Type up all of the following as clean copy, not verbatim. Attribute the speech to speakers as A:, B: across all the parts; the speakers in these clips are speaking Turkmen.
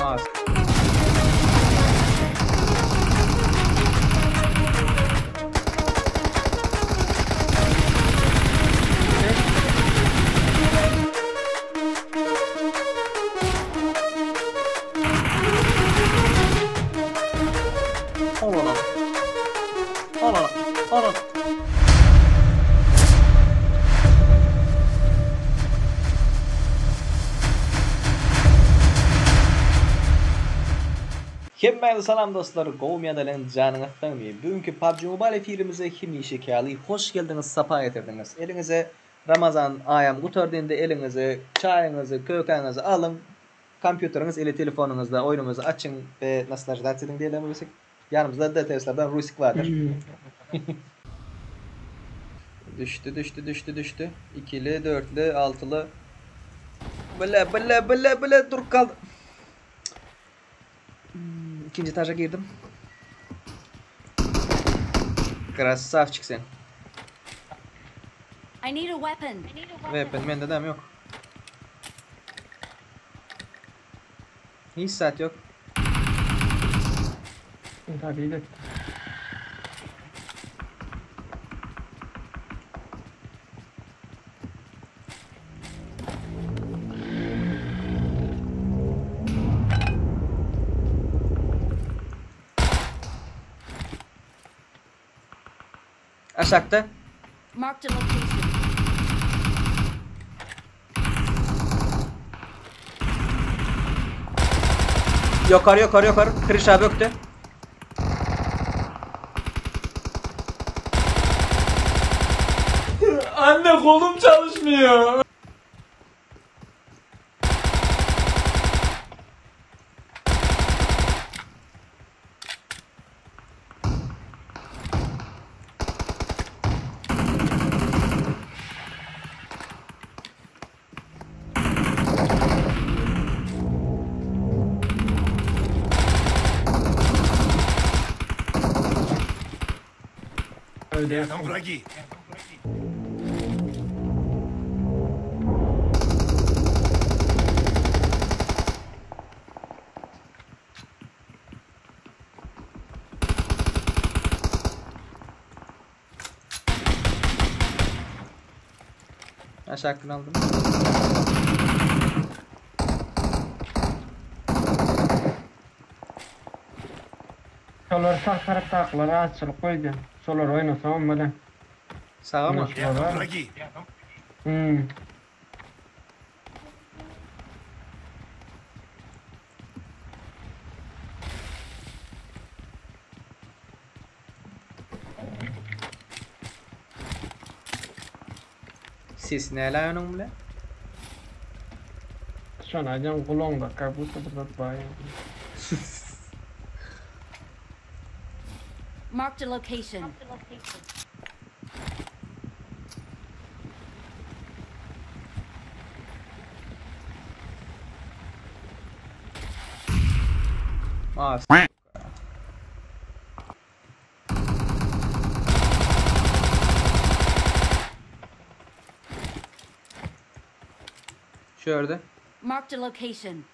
A: Aa, Al onu. Al onu. Al onu. Hemmäňize salam dostlar, gowumy ýa-da janyňyz sagmy? Bu günki PUBG Mobile efirimize hemişeki ýaly hoş geldiňiz, sapa getirdiňiz. Eliňize Ramazan aýam gutardy indi eliňize çaýyňyzy, kökäňizi alyň, Kompýuteriňiz ili telefonyňyzda oýnumyzy açyň we naslaždats ediň diýeli Rusik. Ýanymyzda DTS-lerden Rusik bardyr. Düşdi düşdi düşdi düşdi. Ikili, dörtli, altyly. Bile bile bile bile durup kaldy. İkinci etaja girdim. Krasavçik sen.
B: I need a weapon.
A: Weapon mende dem yok. Hiç saat yok.
C: Tabii de.
A: Aşakta.
B: Marked a location.
A: Yukarı yukarı yukarı. Kırış abi öktü.
D: Anne kolum çalışmıyor.
C: Öyle.
E: Там враги.
A: Aşağı aldım.
C: Şolar sağ taraftakylara açylyp goýdy. Şolar oynasam bilen.
A: Sağa mı?
E: Там враги.
C: Hmm.
A: Ses ne onun bile?
C: Şona aýdan gulong da kabusa bir zat bar.
B: Marked a location.
A: Aa, s- Şurada.
B: Marked a location.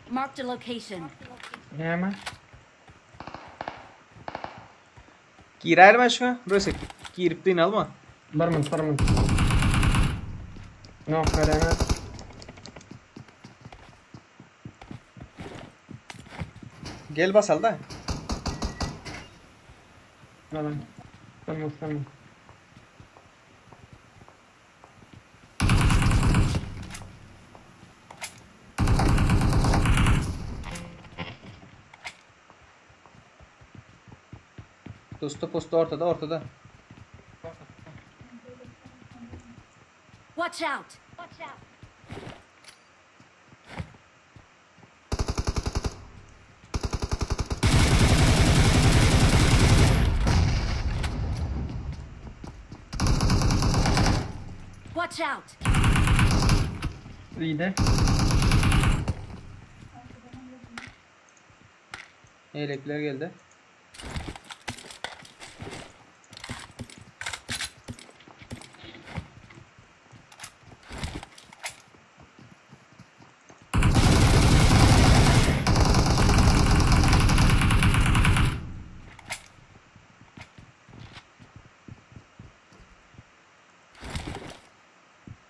B: Marked a location.
C: Näme?
A: Girer mi aşağı? Rusik. Girip din alma.
C: Barman barman. No, karena.
A: Gel basal da.
C: Lan. Tamam tamam.
A: Dostu postu ortada ortada.
B: Watch out! Watch out!
C: İyi de.
A: Elekler geldi.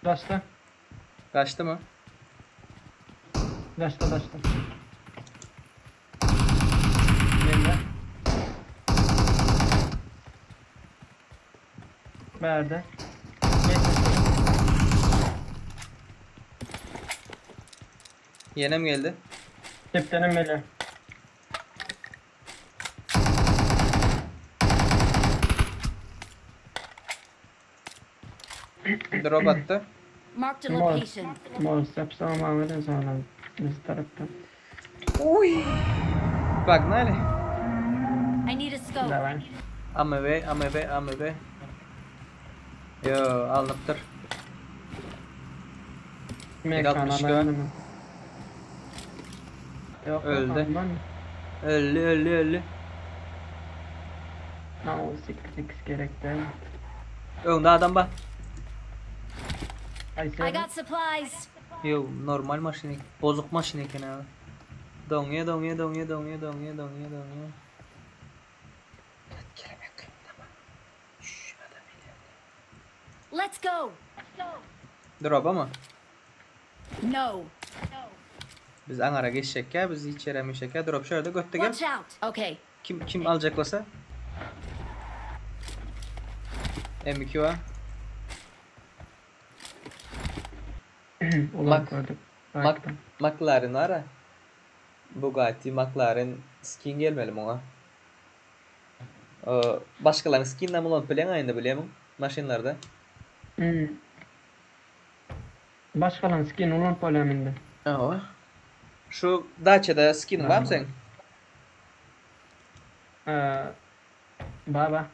C: Daşda.
A: Gaçdymy?
C: Daşda daşda. Mende. Bärde.
A: Ýenem geldi.
C: Depdenem mele.
A: Drop atdy.
B: Marked a location.
C: Mol yapsam Ahmet'in sonra biz taraftan.
A: Uy. Погнали.
B: I need a scope.
C: Dawaj.
A: AMV, AMV, AMV. Yo, alnypdyr.
C: Mekan
A: 162.
C: alayım. Yok,
A: Öldü.
C: Aman.
A: Öldi, öldi, öldi.
C: Na o 8 gerek değil.
A: Öňde adam bar.
C: Ay
B: I
C: sen.
B: got supplies.
A: Yo, normal maşyn, bozuk maşyn eken abi. Doňýa, doňýa, doňýa, doňýa, doňýa, doňýa, doňýa. Gelemek. Tamam. Şş, adam ileride.
B: Let's go.
A: Drop mı?
B: No.
A: Biz aňara geçjek ya, biz hiç ýere mişek ya. Drop şurada götde gel.
B: Watch out. Okay.
A: Kim kim alacak olsa? M2 var.
C: Ulan
A: Mak-
C: gördük.
A: Mak McLaren var ha. Bugatti, McLaren skin gelmeli muňa. Ee, başgalaryň skinden ulanyp bilen aýynda bilýärmiň? Maşynlarda.
C: Hmm. Başkalan skin ulan poleminde.
A: Hawa. Şu Dacia'da skin var mı sen?
C: Ee, baba.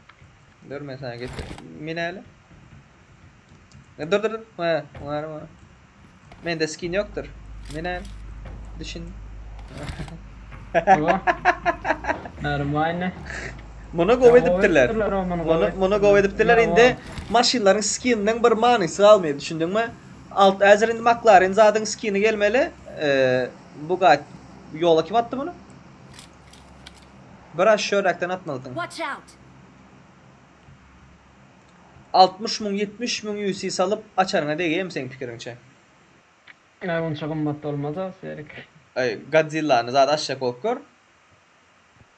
A: Dur men sana getir. Minäli. E, Dur dur dur. Ha, var var. Mende skin yoktur. Minäli. Düşün.
C: Baba. Normal.
A: Muny gowy edipdirler.
C: Edipdirler, o, muny
A: Muny
C: gowy
A: muny gowy edipdirler.
C: Ya,
A: Indi maşynlaryň skininiň bir manysy galmaýar, düşündiňmi? Alt häzir indi McLaren zadyň skini gelmeli. Ee, Bugatti ýola kim atdy muny? Biraz şörekden atmalydyň.
B: Watch out.
A: 60 müň 70 müň UC salyp açaryňa degýärmi seň pikiriňçe?
C: Ya onça gymmat olmaz o serik.
A: Ay Godzilla'ny zat açjak bolup gör.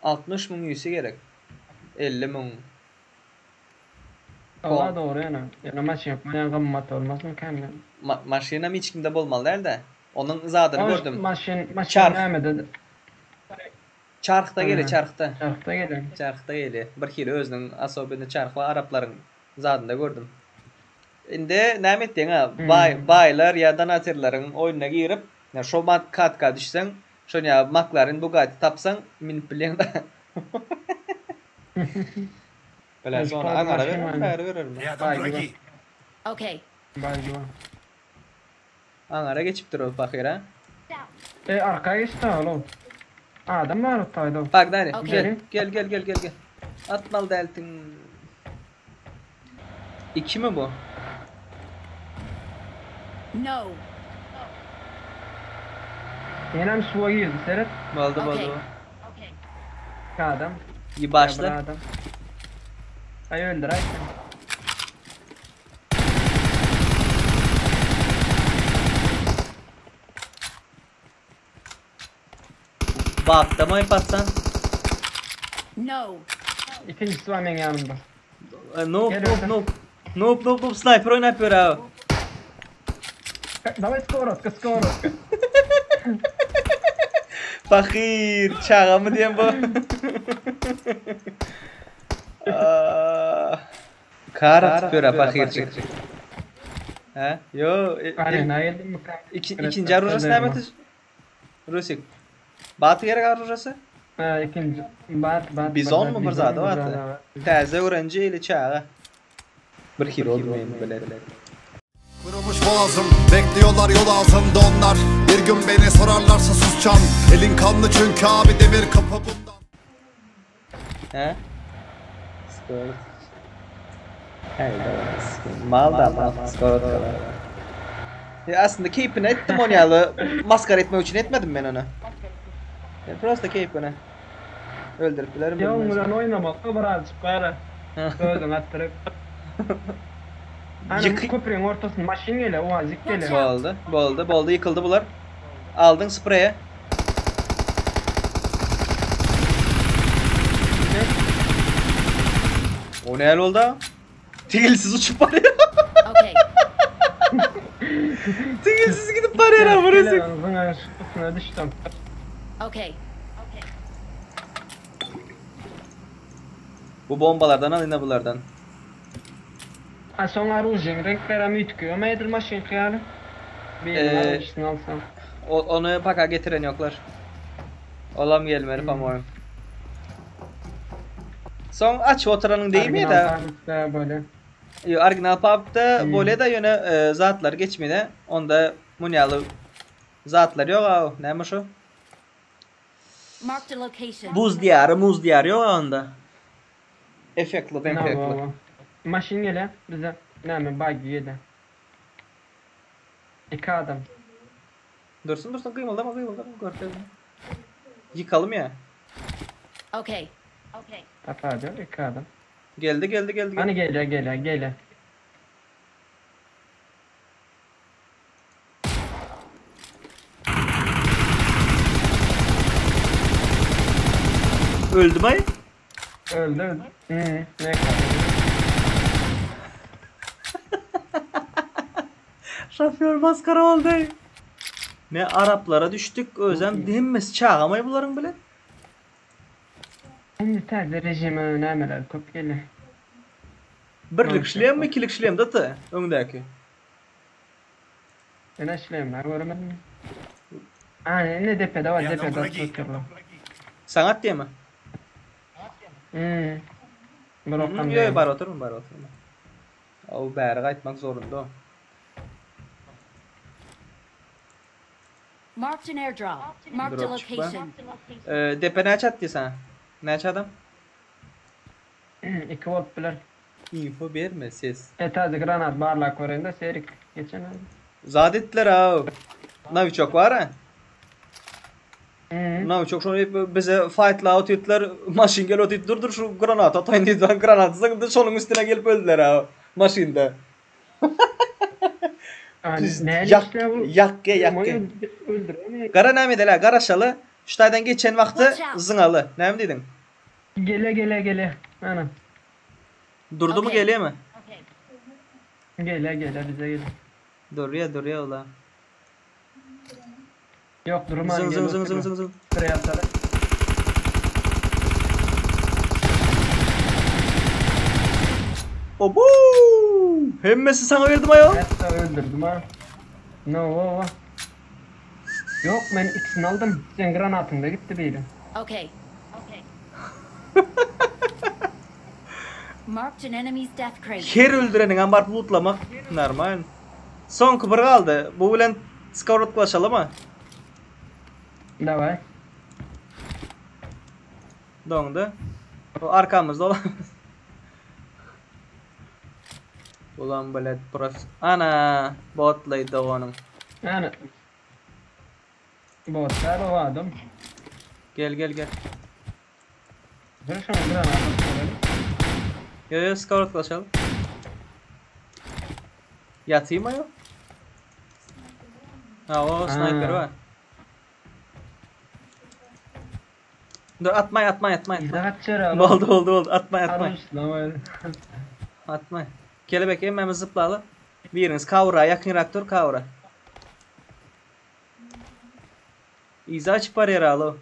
A: 60 müň UC gerek. 50 müň.
C: Allah doğru yani. Yani maşyn yapmayan gymmat olmaz mı kendine?
A: Ma maşynam hiç kimde bolmaly dälde. Onuň zadyny gördüm.
C: Maşyn, maşyn
A: Çarh.
C: näme dedi?
A: Çarhda gele,
C: Hı.
A: çarhda.
C: Çarhda gelen.
A: Çarhda gele. Bir hili özüniň asobini çarh we araplaryň zadynda gördüm. Indi näme etdiň ha? Bay, baylar ya donatorlaryň oýnuna girip, ya şo mat katka düşseň, şony ya McLaren Bugatti tapsaň, minip bilýäň da. Bile
C: Öz
A: sonra
C: parmağı
A: aňara
C: şey
A: bererim,
C: var.
A: bäri bererim.
E: Рядом
C: Bay
E: враги.
B: Okay.
C: Bay bu.
A: Aňara geçipdir o pahyr ha.
C: E arkaya geçti oğlum. Adam var ortayda.
A: Bak Dani,
B: Okey.
A: gel, gel gel gel gel gel. Atmaly deltin. İki mi bu?
B: No.
C: Yenem suya girdi seret.
A: Boldy boldy.
B: Okey.
C: Adam.
A: İyi
C: Ya
A: başla.
C: bir adam. Ay öldür ay sen.
A: Bak mı patsan?
B: No.
C: İkincisi var benim yanımda.
A: E, Noob
C: Gel
A: noob
C: öyle.
A: noob. Noob noob noob sniper oynap ýör abi.
C: Davay skorotka skorotka.
A: Fakir çaga mı diyen bu? Aa, Kar atıp ýör ha fakirçik. He? Yo. e-
C: Aynen
A: e-
C: ayıldım mı?
A: İki, ikinci arujası näme etdi? Rusik. Batı gerek arujası?
C: Ha ikinci. Bat bat.
A: Bizon
C: bat,
A: mu bir
C: bizon
A: zady
C: bir
A: batı?
C: zady var.
A: Täze öğrenci ili çaga. Bir hero olmayın bile.
E: Kırılmış boğazım Bekliyorlar yol ağzında onlar Bir gün beni sorarlarsa susacağım Elin kanlı çünkü abi demir kapı bundan
A: He? Skor. Hayda. Mal da mal. Skor. Ya aslında keyfini ettim onu yalı. Maskara etmek için etmedim ben onu. Ya prosta keyfine. Öldürüp bilerim.
C: Ya
A: bilmez.
C: ulan oynamak birazcık bari. Özün attırıp. Ana
A: Ýyky-
C: köprüň ortasynda maşyn gelýär, uazik gelýär.
A: Boldy, boldy, boldy, ýykyldy bular. Aldyň spreýe. O näl boldy? Tigilsiz uçup barýar.
B: Okay.
A: Tigilsiz gidip barýar ha burası.
C: Zyňa üstüne düşdüm.
B: Okay.
A: Bu bombalardan al ine bulardan.
C: Ha soň oružyň reňklerem üýtgeýärmi edil maşynky ýaly? Biriniň
A: Ee,
C: oružysyny alsaň.
A: O, ony paka getiren ýoklar. Olam gelmeli po-moýem. Soň açyp oturanyň diýmeýär.
C: Original PUBG-da bolýar.
A: Ýo, original PUBG-da bolýar da ýöne e, zatlar geçmeýär. Onda munýaly zatlar ýok aw. Näme şu?
B: Marked a location.
A: Buz diýary, muz diýary ýok onda. Efektli, efektli.
C: Maşyn gelýär bize. Näme buggy gelýär. Iki adam.
A: Dursun dursun gymyldama gymyldama görkezme. Ýykalym ýa.
B: Okay. Okay.
C: Tapar iki adam.
A: Geldi geldi geldi.
C: Hani
A: geldi.
C: gelýär gelýär gelýär.
A: Öldü bay.
C: Öldü öldü. Hı, ne kadar?
A: Şoför maskara oldu. Ne Araplara düştük özem hemmesi çagamay bularyň bile.
C: Şimdi täze rejime nämeler köp gelýär.
A: Birlik şlem mi ikilik şlem da ta öňdäki.
C: Ben işleýän görmedim. Ha ne depede var depede tutuyorlar.
A: Sanat diýme.
C: Hmm. Brokam
A: Ýo bar oturma bar oturma. O bäri gaýtmak zorunda o.
B: Marked an airdrop. Marked a
A: Drop çıkma.
B: location.
A: Ee, depe näçe atdy sana? Näçe adam?
C: 2 volt biler.
A: Info berme ses.
C: E taze granat barlak görende serik. Geçen ay.
A: Zat etdiler ha. Naviçok var ha.
C: Hmm.
A: Naviçok şonu bize fightla otytlar, maşyn gel otyt dur dur şu granat ataýyn diýdi. Granat zyňdy şonuň üstüne gelip öldüler ha maşynda.
C: Yani ne
A: Yak
C: işte bu?
A: yak yak.
C: Öldüremiyor.
A: Gara näme edeli? Garaşaly. Şu taýdan geçen wagty
B: Watch out.
A: zyňaly. Näme diýdiň?
C: Gele gele gele. Ana.
A: Durdu mu
B: Okey.
A: geliyor mi?
C: Gele gele bize gele.
A: Durýa durýa ola.
C: Yok durma.
A: Zın zın zın zın zın zın.
C: Şuraya atalım.
A: Obo! Hemmesi sana verdim ayol.
C: Hatta öldürdüm ha. No o. Yok ben ikisini aldım. Sen granatın da gitti biri.
B: Okay. Okay. Marked an enemy's death crate.
A: Her öldüreniň hem baryp lootlamak normal. Soňky bir galdy. Bu bilen skorodlaşaly mı?
C: Davay.
A: Doňdy. O arkamyzda olan. Ulan bilet prof. Ana, botlaydı onun.
C: Yani. Botlar o adam.
A: Gel gel gel.
C: Dur şunu granat atalım.
A: Yo yo skorodlaşalım. Yatayım mı yo? Ha o sniper
C: Ha.
A: var. Dur atmay atmay atmay. atmay.
C: Daha çare
A: Oldu oldu oldu atmay atmay. Atmay. Kelebek emmemiz zıplalı. Biriniz kavra yakınrak dur kavra. İza açıp var alo.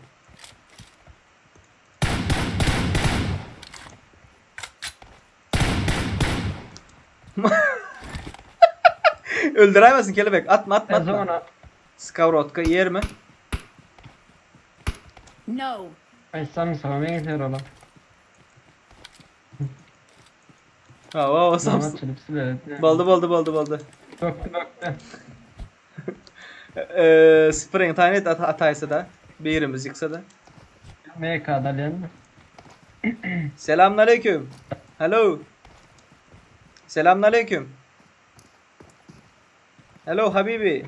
A: Öldüremezsin kelebek. Atma atma atma.
C: Zona.
A: Skavrotka yer mi?
B: No.
C: Ay sam sana benziyor ola.
A: Ha o o samsın. Boldu boldu boldu boldu.
C: Böktü böktü.
A: Eee Spring tane at ataysa da birimiz yıksa da.
C: MK'da lan.
A: Selamünaleyküm. Hello. Selamünaleyküm. Hello habibi.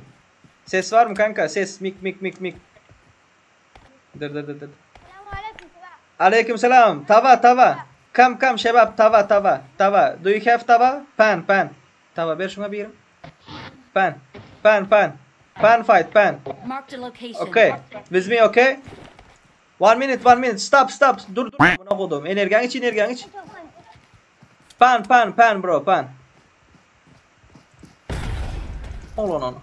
A: Ses var mı kanka? Ses mik mik mik mik. Dur dur dur dur. Aleyküm selam. Tava tava. Come come şebap tava tava. Tava. Do you have tava? Pan pan. Taba ber şuňa birin. Pan. Pan pan. Pan fight pan.
B: Marked a location.
A: Okay. With me okay? One minute one minute. Stop stop. Dur dur. Buna kodum. Energiň iç energiň iç. Pan pan pan bro pan. Al onu.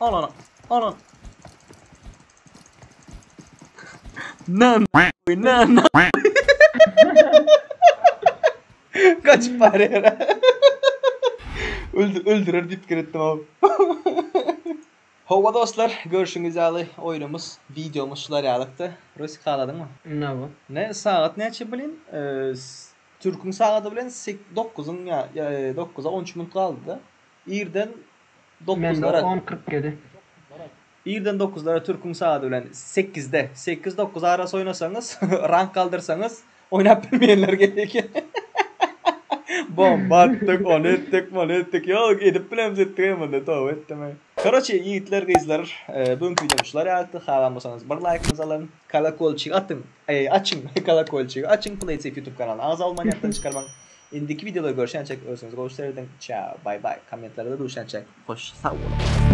A: Al onu. Al onu. Ne ne ne Kaçıp barýar. Öldür, öldürer diýip pikir etdim abi. Hawa dostlar, görşüňiz ýaly oýnumyz, wideomyz şular ýalykdy. Rusik haladyňmy?
C: Nawa.
A: Ne sagat näçe bilen? Türküň sagady bilen 9-yň ýa 9-a 13 minut galdy-da. Irden
C: 9-lara. Mende 10.47.
A: Irden dokuzlara türküň sagady bilen sekizde, sekiz dokuz arasy oýnasaňyz, rank galdyrsaňyz, oýnap bilmeýänler gelýär. Bomba atdyk, ony etdik, muny etdik, ýok, edip bilemz etdik hem onda, toba etdim. Karoçe, ýigitler, gyzlar, bu günki wideom şular ýalydy. Halan bolsaňyz bir laýkyňyzy alyň, kolokolçigi atyň, eý, açyň, kolokolçigi açyň, PlaySafe YouTube kanalyna agza bolmany ýatdan çykarmaň. Indiki wideoda görşençek özüňizi gowy serediň. Çao, baý baý. Kommentlerde duşançak hoş sag boluň.